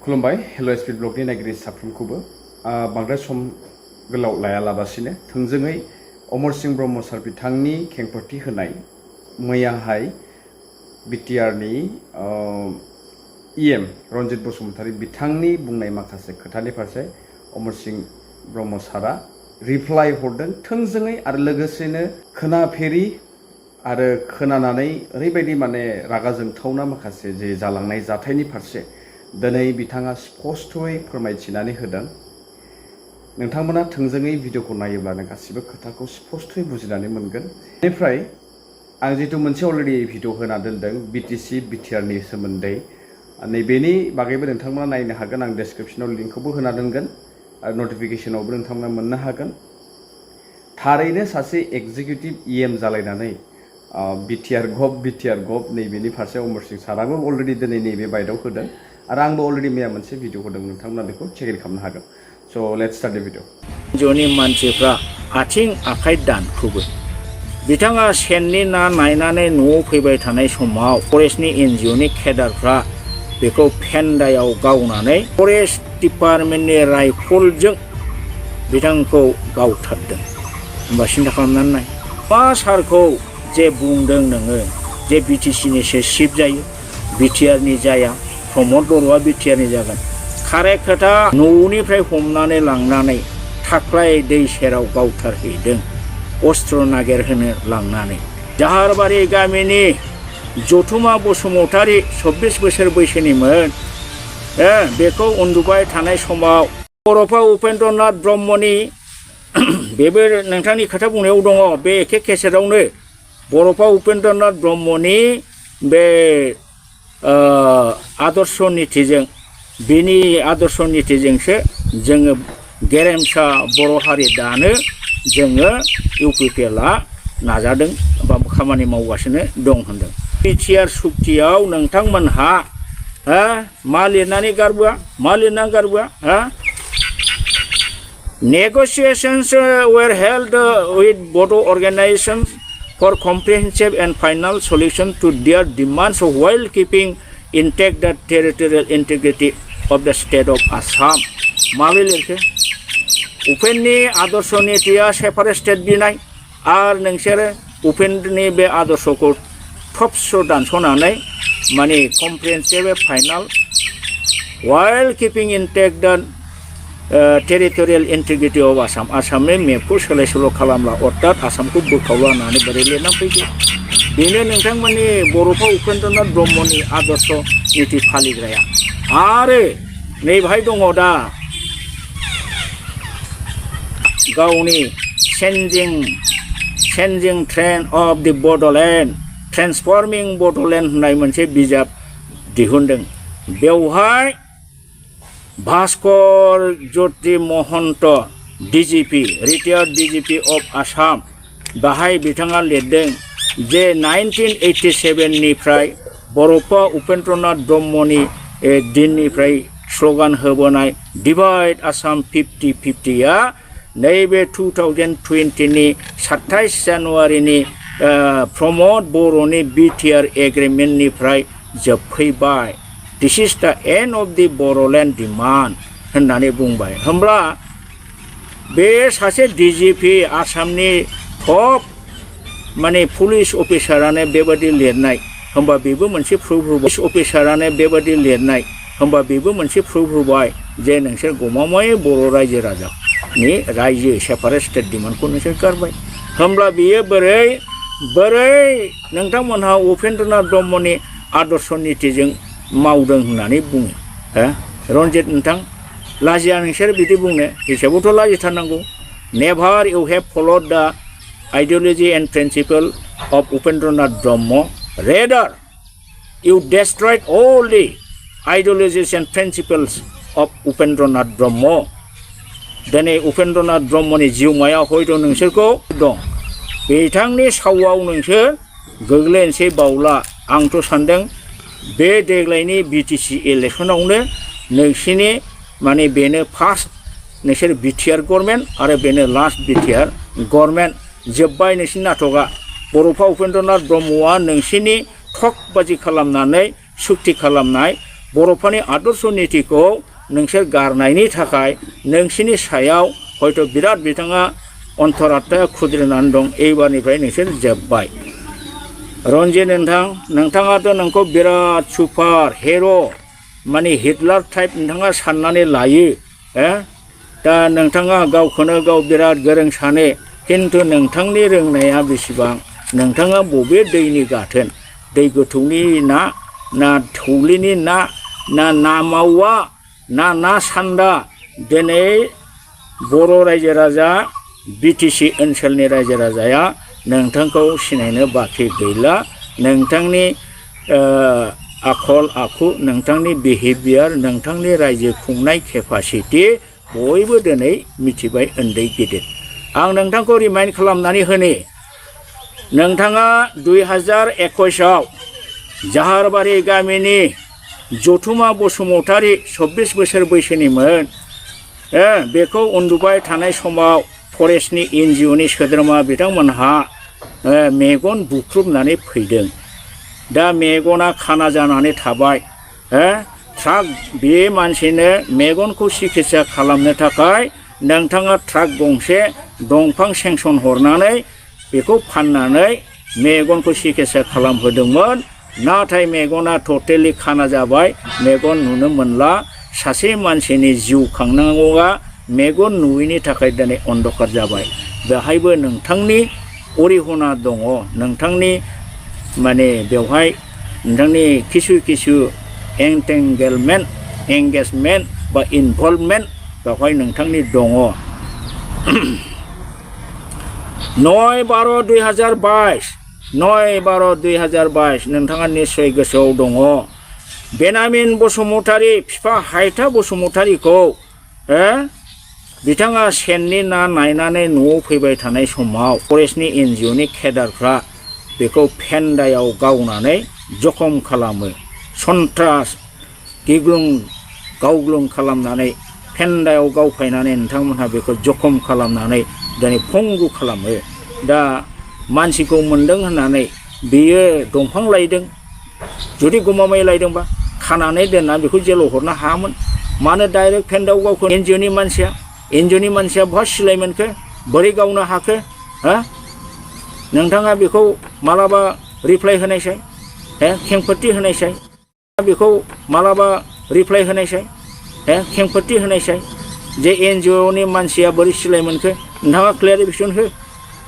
खुलुमबाय hello SP ब्लगनि नायगिरि साफ्रोमखौबो बांद्राय सम गोलाव लायालाबासिनो थोंजोङै अमर सिंह ब्रह्म सार बिथांनि खेंफोरथि होनाय मैयाहाय बिटिआरनि इएम रन्जित बसुमतारी बिथांनि बुंनाय माखासे खोथानि फारसे अमर सिंह ब्रह्म सारा रिप्लाइ हरदों थोंजोङै आरो लोगोसेनो खोनाफेरि आरो खोनानानै ओरैबायदि माने रागा जोंथावना माखासे जे जालांनाय जाथायनि फारसे दिनै बिथाङा स्पष्टयै फोरमायथिनानै होदों। नोंथांमोना थोंजोङै भिडिअखौ नायोब्लानो गासिबो खोथाखौ स्पष्टयै बुजिनानै मोनगोन। बेनिफ्राय आं जितु मोनसे अलरेडि भिडिअ होना दोनदों बिटिसि बिटिआरनि सोमोन्दै नैबेनि बागैबो नोंथांमोना नायनो हागोन। आं डेसक्रिप्शनाव लिंकखौबो होना दोनगोन आरो नटिफिकेशनावबो नोंथांमोना मोननो हागोन। थारैनो सासे एग्जिकिउटिभ इएम जालायनानै बिटिआर गभ नैबेनि फारसे अमर सिंह साराबो अलरेडि दिनै नैबे बाइटआव होदों आरो आंबो अलरेडि मैया मोनसे भिडिअ होदों। नोंथांमोना बेखौ चेक इन खालामनो हागोन। स' लेट्स स्टार्ट द भिडिअ। जनि मानसिफ्रा आथिं आखाइ दानखुबो बिथाङा सेननि ना नायनानै न'आव फैबाय थानाय समाव फरेस्टनि एनजिअनि केडारफ्रा बेखौ फेन्दायाव गावनानै फरेस्ट डिपार्टमेन्टनि राइफलजों बिथांखौ गावथारदों। होमबा सिन्था खालामनानै नाय मा सारखौ जे बुंदों नोङो जे बिटिसिनिसो सिफ जायो बिटिआरनि जाया प्रमद बर'आ बिटिआरनि जागोन। कारेक्ट खोथा न'निफ्राय हमनानै लांनानै थाख्लाय दै सेराव गावथारहैदों अस्त्र नागिरहोनो लांनानै। जाहारबारि गामिनि जथुमा बसुमतारी 24 बोसोर बैसोनिमोन। बेखौ उन्दुबाय थानाय समाव बर'फा उपेन्द्रनाथ ब्रह्मनि बेबो नोंथांनि खोथा बुंनायाव दङ बे एखे केसेटआवनो बर'फा उपेन्द्रनाथ ब्रह्मनि बे आदर्श नीतिजों बिनि आदर्श नीतिजोंसो जोङो गेरेमसा बर' हारि दानो जोङो इउपिपिएलआ नाजादों बा खामानि मावगासिनो दं होनदों। बिटिआर सुक्तियाव नोंथांमोनहा मा लिरनानै गारबोआ Negotiations were held with both organizations for comprehensive and final solution to their demands while keeping intact the territorial integrity of the state of Assam. माबे लिरखो उपेन्द्रनि आदर्श नीतिया सेपारेट स्टेट बिनाय आरो नोंसोरो उपेन्द्रनि बे आदर्शखौ थबस दानस'नानै माने comprehensive final while keeping intact the territorial integrity of Assam आसामनि मेपखौ सोलाय सोल' खालामला अर्थात आसामखौ बोखावला होननानै बोरै लिरना फैदो। बेनो नोंथांमोननि बर'फा उपेन्द्रनाथ ब्रह्मनि आदर्श नीति फालिग्राया। आरो नै बाहाय दङ दा गावनि changing train of the Bodoland transforming Bodoland होननाय मोनसे बिजाब दिहुनदों। बेवहाय Bhaskar Jyoti Mahanta DGP retired DGP of Assam बाहाय बिथाङा लिरदों जे 1987 निफ्राय बर'फा उपेन्द्रनाथ ब्रह्मनि दिननिफ्राय स्लगान होबोनाय डिभाइड आसाम 50-50आ नैबे 2020 नि 27 जानुवारिनि प्रमद बर'नि बिटिआर एग्रिमेन्टनिफ्राय जोबफैबाय। This is the end of the Bodoland demand होननानै बुंबाय। होमब्ला बे सासे डिजिपि आसामनि टप माने पुलिस अफिसारानो बेबादि लिरनाय होमबा बेबो मोनसे प्रुफ होबाय। अफिसारानो बेबादि लिरनाय होमबा बेबो मोनसे प्रुफ होबाय जे नोंसोर गमामायै बर' रायजो राजानि रायजो सेपारेट स्टेट डिमान्डखौ नोंसोर गारबाय। होमब्ला बेयो बोरै नोंथांमोनहा उपेन्द्रनाथ ब्रह्मनि आदर्श नीतिजों मावदों होननानै बुङो। रन्जित नोंथां लाजिया नोंसोर बिदि बुंनो हिसाबावथ' लाजिथारनांगौ। Never you have followed the ideology and principle of Upendranath Brahma rather you destroyed all the ideologies and principles of Upendranath Brahma. दिनै उपेन्द्रनाथ ब्रह्मनि जिउमाया हयथ' नोंसोरखौ दं बिथांनि सावआव नोंसोर गोग्लैनोसै बावला। आंथ' सानदों बे देग्लायनि बिटिसि इलेक्सनावनो नोंसिनि माने बेनो फार्स्ट नोंसोर बिटिआर गभर्नमेन्ट आरो बेनो लास्ट बिटिआर गभर्नमेन्ट जोब्बाय नोंसिनि नाटकआ। बर'फा उपेन्द्रनाथ ब्रह्मआ नोंसिनि ठकबाजि खालामनानै सुक्ति खालामनाय बर'फोरनि आदर्श नीतिखौ नोंसोर गारनायनि थाखाय नोंसिनि सायाव हयथ' बिराद बिथाङा अन्तरात्माया खुद्रिनानै दं एबारनिफ्राय नोंसोर जोब्बाय रन्जित नोंथाङाथ' नोंखौ बिराद सुपार हिर' माने हिटलार टाइप नोंथाङा साननानै लायो दा नोंथाङा गावखौनो गाव बिराद गोरों सानो खिन्थु नोंथांनि रोंनाया बेसेबां नोंथाङा बबे दैनि गाथोन दै गोथौनि ना थौलिनि ना मावा ना सान्दा दिनै बर' रायजो राजा बिटिसि ओनसोलनि रायजो राजाया नोंथांखौ सिनायनो बाखि गैला नोंथांनि आखल आखु नोंथांनि बिहेभियार नोंथांनि रायजो खुंनाय केपासिटि बयबो दिनै मिथिबाय उन्दै गिदिर आं नोंथांखौ रिमाइन्ड खालामनानै होनि नोंथाङा 2021आव जाहारबारि गामिनि जथुमा बसुमतारी 24 बोसोर बैसोनिमोन बेखौ उन्दुबाय थानाय समाव फरेस्टनि एनजिअनि सोद्रोमा बिथांमोनहा मेगन बुख्रुबनानै फैदों दा मेगना खाना जानानै थाबाय ट्राक बे मानसिनो मेगनखौ सिकित्सा खालामनो थाखाय नोंथाङा ट्राक गंसे दंफां सेंसन हरनानै बेखौ फाननानै मेगनखौ सिकित्सा खालामहोदोंमोन नाथाय मेगना टटेलि खाना जाबाय मेगन नुनो मोनला सासे मानसिनि जिउ खांनांगौआ मेगन नुयैनि थाखाय दिनै अन्धकार जाबाय बेहायबो नोंथांनि अरिहना दङ नोंथांनि माने बेवहाय नोंथांनि किसु एंगेजमेन्ट बा इनभल्भमेन्ट बेवहाय नोंथांनि दङ 9/12/2022 नोंथाङा निस्सय गोसोआव दङ बेनामिन बसुमतारी बिफा हायथा बसुमतारीखौ बिथाङा सेननि ना नायनानै न'आव फैबाय थानाय समाव फरेस्टनि एनजिअनि केडारफ्रा बेखौ फेन्दायाव गावनानै जखम खालामो सन्त्रास गावग्लुं खालामनानै फेन्दायाव गावफायनानै नोंथांमोनहा बेखौ जखम खालामनानै दिनै फंगु खालामो दा मानसिखौ मोन्दों होननानै बेयो दंफां लायदों जुदि गमामाय लायदोंबा खानानै दोनना बेखौ जेलाव हरनो हायामोन मानो डाइरेक्ट फेन्दायाव गावखौ एनजिअनि मानसिया बहा सिलाय मोनखो बोरै गावनो हाखो नोंथाङा बेखौ मालाबा रिप्लाइ होनायसाय खेंफोरथि होनायसाय बेखौ मालाबा रिप्लाइ होनायसाय खेंफोरथि होनायसाय जे एनजिअनि मानसिया बोरै सिलाय मोनखो नोंथाङा क्लियारिफिकेसन हो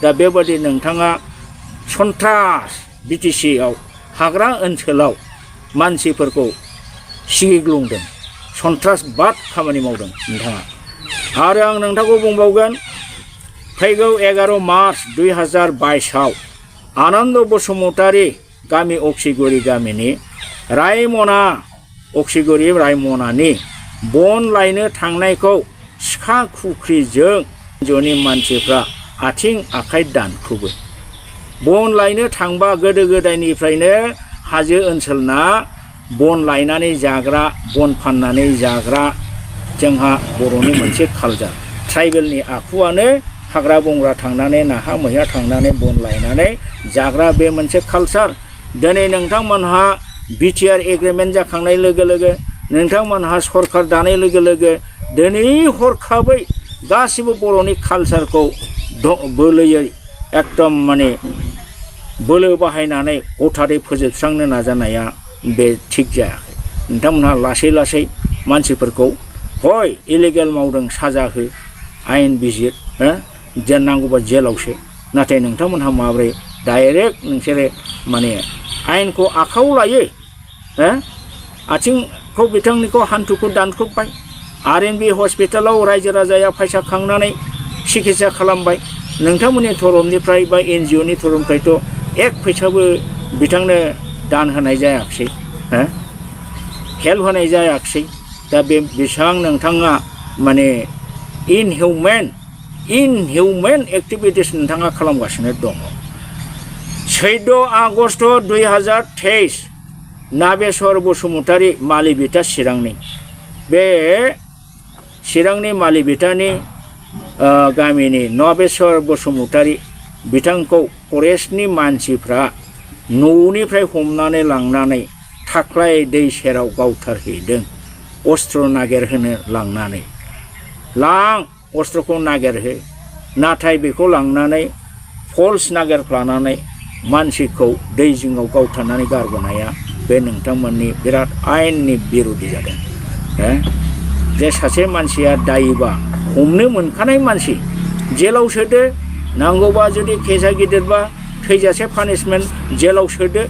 दा बेबादि नोंथाङा सन्त्रास बिटिसिआव हाग्रा ओनसोलाव मानसिफोरखौ सिगिग्लुंदों सन्त्रासबाद खामानि मावदों नोंथाङा आरो आं नोंथांखौ बुंबावगोन फैगौ 11 मार्च 2022आव आनन्द बसुमतारी गामि अक्सिगुरि गामिनि अक्सिगुरि रायमनानि बन लायनो थांनायखौ सिखा खुख्रिजों जनि मानसिफ्रा आथिं आखाइ दानख्रुबो बन लायनो थांबा गोदो गोदायनिफ्रायनो हाजो ओनसोलना बन लायनानै जाग्रा बन फाननानै जाग्रा जोंहा बर'नि मोनसे कालचार ट्राइबेलनि आखुआनो हाग्रा बंग्रा थांनानै नाहा मैहा थांनानै बन लायनानै जाग्रा बे मोनसे कालचार दिनै नोंथांमोनहा बिटिआर एग्रिमेन्ट जाखांनाय लोगो लोगो नोंथांमोनहा सरकार दानाय लोगो लोगो दिनै हरखाबै गासिबो बर'नि कालचारखौ बोलोयै एकदम माने बोलो बाहायनानै हथारै फोजोबस्रांनो नाजानाया बे थिग जायाखै नोंथांमोनहा लासै लासै मानसिफोरखौ हय इलिगेल मावदों साजा हो आयेन बिजिर नांगौबा जेलावसो नाथाय नोंथांमोनहा माब्रै डाइरेक्ट नोंसोरो माने आयेनखौ आखायाव लायो आथिंखौ बिथांनिखौ हान्थुखौ दानख्रुबबाय RNB हस्पिटालाव रायजो राजाया फैसा खांनानै सिकित्सा खालामबाय नोंथांमोननि थरफनिफ्राय बा एनजिअनि थरफनिफ्रायथ' एक फैसाबो बिथांनो दान होनाय जायाखिसै हेल्प होनाय जायाखिसै दा बे बेसेबां नोंथाङा माने इनहिउमेन एक्टिभिटिस नोंथाङा खालामगासिनो दङ 14 आगस्ट 2023 नाबेश्वर बसुमतारी मालिबिटा चिरांनि बे चिरांनि मालिबिटानि गामिनि नाबेश्वर बसुमतारी बिथांखौ फरेस्टनि मानसिफ्रा न'निफ्राय हमनानै लांनानै थाख्लाय दै सेराव गावथारहैदों अस्त्र नागिरहोनो लांनानै लां अस्त्रखौ नागिरहो नाथाय बेखौ लांनानै फल्स नागिरफ्लानानै मानसिखौ दै जिङाव गावथारनानै गारबोनाया बे नोंथांमोननि बिराद आयेननि बिरुदि जादों जे सासे मानसिया दायोबा हमनो मोनखानाय मानसि जेलाव सोदो नांगौबा जुदि केसा गिदिरबा थैजासे पानिशमेन्ट जेलाव सोदो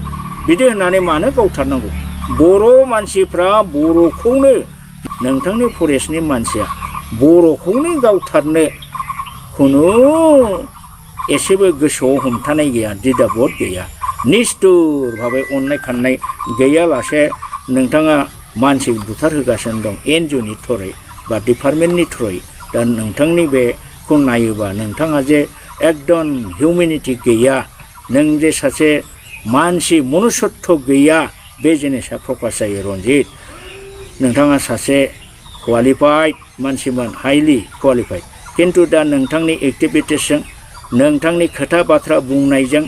बिदि होननानै मानो गावथारनांगौ बर' मानसिफ्रा बर'खौनो नोंथांनि फरेस्टनि मानसिया बर'खौनो गावथारनो खुनु एसेबो गोसोआव हमथानाय गैया दिदाबद गैया निस्थुर भाबै अननाय खाननाय गैयालासे नोंथाङा मानसि बुथारहोगासिनो दं एनजिअनि थ्रुयै बा डिपार्टमेन्टनि थ्रुयै दा नोंथांनि बेखौ नायोबा नोंथाङा जे एकदम हिउमेनिटि गैया नों जे सासे मानसि मनुष्यत्व गैया बे जिनिसा प्रकाश जायो रन्जित नोंथाङा सासे क्वालिफाइड मानसिमोन हाइलि क्वालिफाइड किन्तु दा नोंथांनि एक्टिभिटिसजों नोंथांनि खोथा बाथ्रा बुंनायजों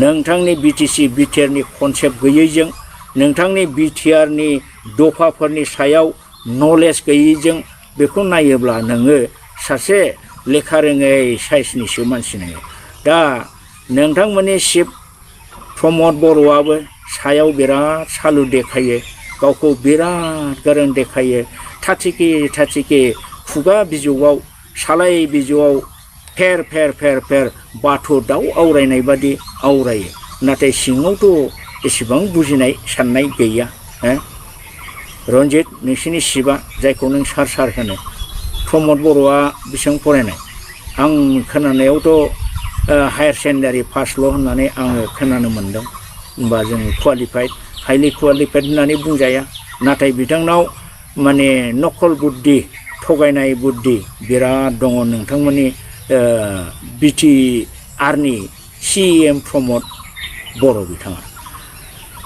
नोंथांनि बिटिसि बिटिआरनि कनसेप्ट गैयैजों नोंथांनि बिटिआरनि दफाफोरनि सायाव नलेज गैयैजों बेखौ नायोब्ला नोङो सासे लेखा रोङै साइसनिसो मानसि नोङो दा नोंथांमोननि चिफ प्रमद बर'आबो सायाव बिराद सालु देखायो गावखौ बिराद गोरों देखायो थाथिखे खुगा बिजौआव सालाय बिजौआव फेर फेर फेर फेर बाथ' दाउ आवरायनाय बादि आवरायो नाथाय सिङावथ' एसेबां बुजिनाय साननाय गैया रन्जित नोंसिनि चिफआ जायखौ नों सार होनो प्रमद बर'आ बेसेबां फरायनाय आं खोनानायावथ' हायार सेकेन्डारि पासल' होननानै आङो खोनानो मोन्दों होमबा जों क्वालिफाइड हाइलि क्वालिफाइड होननानै बुंजाया नाथाय बिथांनाव माने नकल बुद्धि थगायनाय बुद्धि बिराद दङ नोंथांमोननि बिटिआरनि CM प्रमद बर' बिथाङा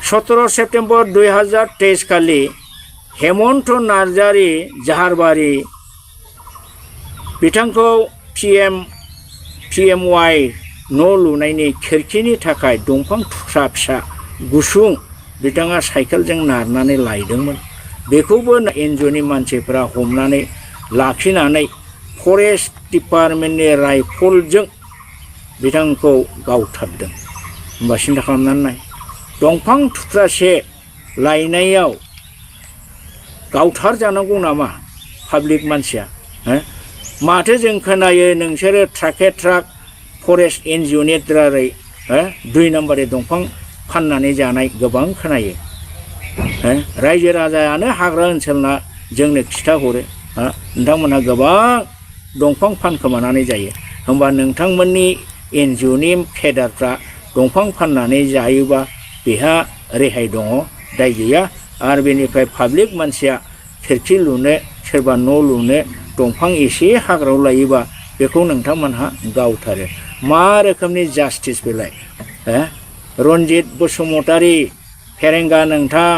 17 सेप्टेम्बर 2023 खालि हेमन्त नार्जारि जाहारबारि बिथांखौ PMY न' लुनायनि खिरखिनि थाखाय दंफां थुख्रा फिसा गुसुं बिथाङा साइकेलजों नारनानै लायदोंमोन बेखौबो एनजिअनि मानसिफ्रा हमनानै लाखिनानै फरेस्ट डिपार्टमेन्टनि राइफलजों बिथांखौ गावथारदों होमबा सिन्था खालामनानै नाय दंफां थुख्रासे लायनायाव गावथार जानांगौ नामा पाब्लिक मानसिया माथो जों खोनायो नोंसोरो ट्राके ट्राक फरेस्ट एनजिअनि दारै 2 नाम्बारनि दंफां फाननानै जानाय गोबां खोनायो रायजो राजायानो हाग्रा ओनसोलना जोंनो खिथाहरो नोंथांमोनहा गोबां दंफां फानखोमानानै जायो होमबा नोंथांमोननि एनजिअनि केडारफ्रा दंफां फाननानै जायोबा बेहा रेहाय दङ दाय गैया आरो बेनिफ्राय पाब्लिक मानसिया खिरखि लुनो सोरबा न' लुनो दंफां एसे हाग्रायाव लायोबा बेखौ नोंथांमोनहा गावथारो मा रोखोमनि जास्टिस बेलाय रन्जित बसुमतारी फेरेंगा नोंथां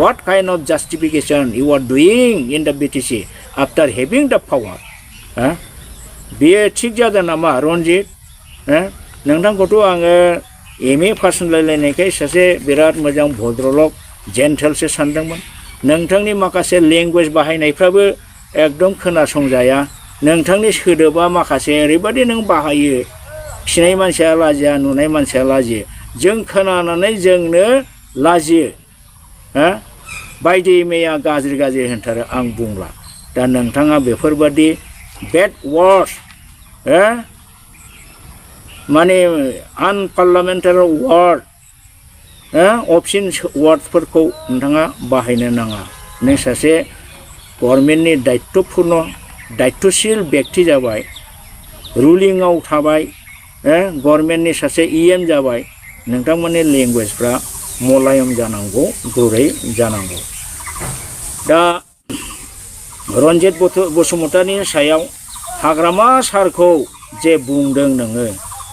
what kind of justification you are doing in the BTC after having the power बेयो थिग जादों नामा रन्जित नोंथांखौथ' आङो MA पास रायलायनायखाय सासे बिराद मोजां भद्रलक जेन्टेलसो सानदोंमोन नोंथांनि माखासे लेंगुवेज बाहायनायफ्राबो एकदम खोनासंजाया नोंथांनि सोदोबा माखासे ओरैबादि नों बाहायो खिनाय मानसिया लाजिया नुनाय मानसिया लाजियो जों खोनानानै जोंनो लाजियो बायदि मैया गाज्रि होनथारो आं बुंला दा नोंथाङा बेफोरबादि बेड वार्ड्स माने आनपार्लामेन्टारि वार्ड अबसिन वार्डफोरखौ नोंथाङा बाहायनो नाङा नों सासे गभर्नमेन्टनि दायित्वशील बेक्ति जाबाय रुलिंआव थाबाय गभर्नमेन्टनि सासे EM जाबाय नोंथांमोननि लेंगुवेजफ्रा मलायम जानांगौ गुरै जानांगौ दा रन्जित बसुमतारीनि सायाव हाग्रामा सारखौ जे बुंदों नोङो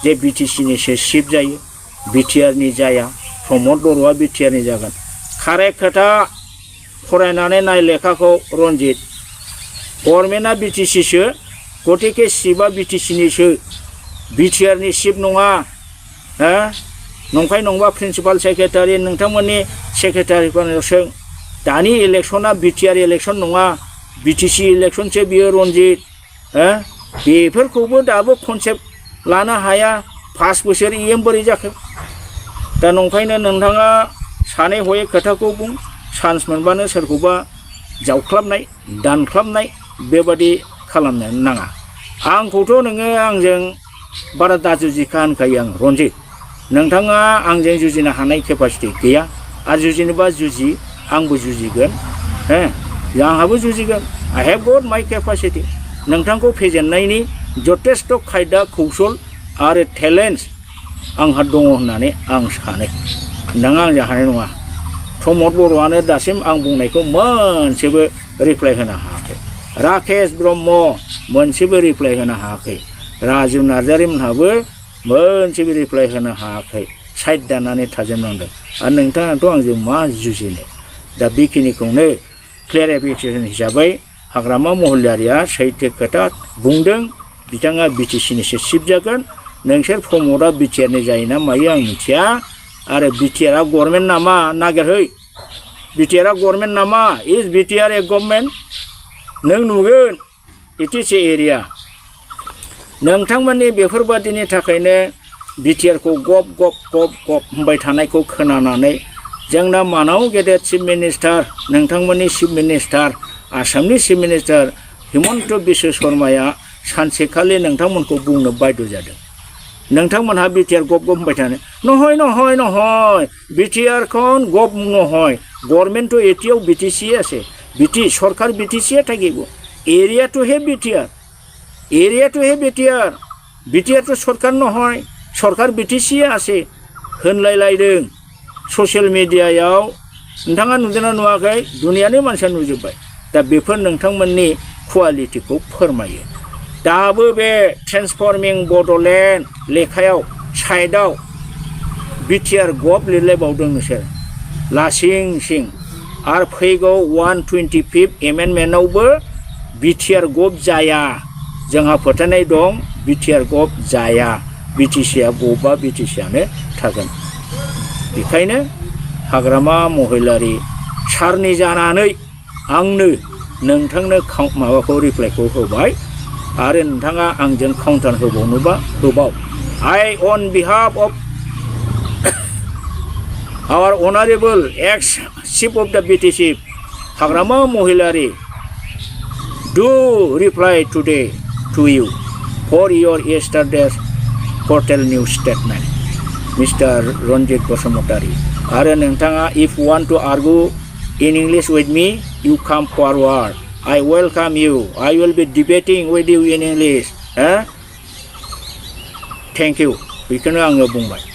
जे BTCनिसो चिफ जायो बिटिआरनि जाया प्रमद बर'आ बिटिआरनि जागोन कारेक्ट खोथा फरायनानै नाय लेखाखौ रन्जित गभर्नमेन्टआ BTCसो गतिके चिफआ BTCनिसो बिटिआरनि चिफ नङा नंखाय नंबा प्रिन्सिपाल सेक्रेटारि नोंथांमोननि सेक्रेटारिफोरनाव सों दानि इलेक्सना बिटिआर इलेक्सन नङा बिटिसि इलेक्सनसो बियो रनजित बेफोरखौबो दाबो कनसेप्ट लानो हाया 5 बोसोर इएम बोरै जाखो दा नंखायनो नोंथाङा सानै हयै खोथाखौ बुं चान्स मोनबानो सोरखौबा जावख्लाबनाय दानख्लाबनाय बेबादि खालामनो नाङा आंखौथ' नोङो आंजों बारा दाजुजिखा होनखायो आं रनजित नोंथाङा आंजों जुजिनो हानाय केपासिटि गैया आरो जुजिनोबा जुजि आंबो जुजिगोन आंहाबो जुजिगोन आइ हेभ गट माइ केपासिटि नोंथांखौ फेजेननायनि जथेस्थ' खायदा कौशल आरो टेलेन्ट आंहा दङ होननानै आं सानो नों आंजों हानाय नङा प्रमद बर'आनो दासिम आं बुंनायखौ मोनसेबो रिप्लाइ होनो हायाखै राकेश ब्रह्म मोनसेबो रिप्लाइ होनो हायाखै राजु नार्जारि मोनहाबो मोनसेबो रिप्लाइ होनो हायाखै साइड दाननानै थाजोबनांदों आरो नोंथाङाथ' आंजों मा जुजिनो दा बेखिनिखौनो क्लेरिफिकेसन हिसाबै हाग्रामा महिलारिया सैथो खोथा बुंदों बिथाङा बिटिसिनिसो चिफ जागोन नोंसोर प्रमदआ बिटिआरनि जायोना मायो आं मिथिया आरो बिटिआरआ गभर्नमेन्ट नामा नागिरहै बिटिआरआ गभर्नमेन्ट नामा इज बिटिआर ए गभर्नमेन्ट नों नुगोन इट इज ए एरिया नोंथांमोननि बेफोरबादिनि थाखायनो बिटिआरखौ गप गप गप गप होनबाय थानायखौ खोनानानै जोंना मानाव गेदेर चिफ मिनिस्टार नोंथांमोननि चिफ मिनिस्टार आसामनि चिफ मिनिस्टार हिमन्त बिश्व शर्माया सानसेखालि नोंथांमोनखौ बुंनो बाध्य जादों नोंथांमोनहा बिटिआर गप गप होनबाय थानो নহয় নহয় নহয় बिटिआर খন गप নহয় गवर्नमेंट तो एटियाव बिटिसि আছে सरकार बिटिसि থাকিব एरिया तो हे बिटिआर बिटिआर तो सरकार নহয় सरकार बिटिसि আছে होनलायलायदों ससियेल मिडियायाव नोंथाङा नुदोंना नुवाखै दुनियानि मानसिया नुजोब्बाय दा बेफोर नोंथांमोननि क्वालिटिखौ फोरमायो दाबो बे ट्रेन्सफर्मिं बड'लेण्ड लेखायाव साइडआव बिटिआर गप लिरलायबावदों नोंसोर लासिं सिं आरो फैगौ 125 एमेन्डमेन्टआवबो बिटिआर गप जाया जोंहा फोथायनाय दं बिटिआर गप जाया बिटिसिआ गपआ बिटिसिआनो थागोन बेखायनो हाग्रामा महिलारि सारनि जानानै आंनो नोंथांनो माबाखौ रिप्लाइखौ होबाय आरो नोंथाङा आंजों counter होबावनोबा होबाव I on behalf of our honorable ex-chief of the BTC Hagrama Mohilari do reply today to you for your yesterday's portal news statement Mr. Ranjit Basumatari आरो नोंथाङा if you want to argue in English with me you come forward I welcome you I will be debating with you in English Thank you बेखौनो आङो बुंबाय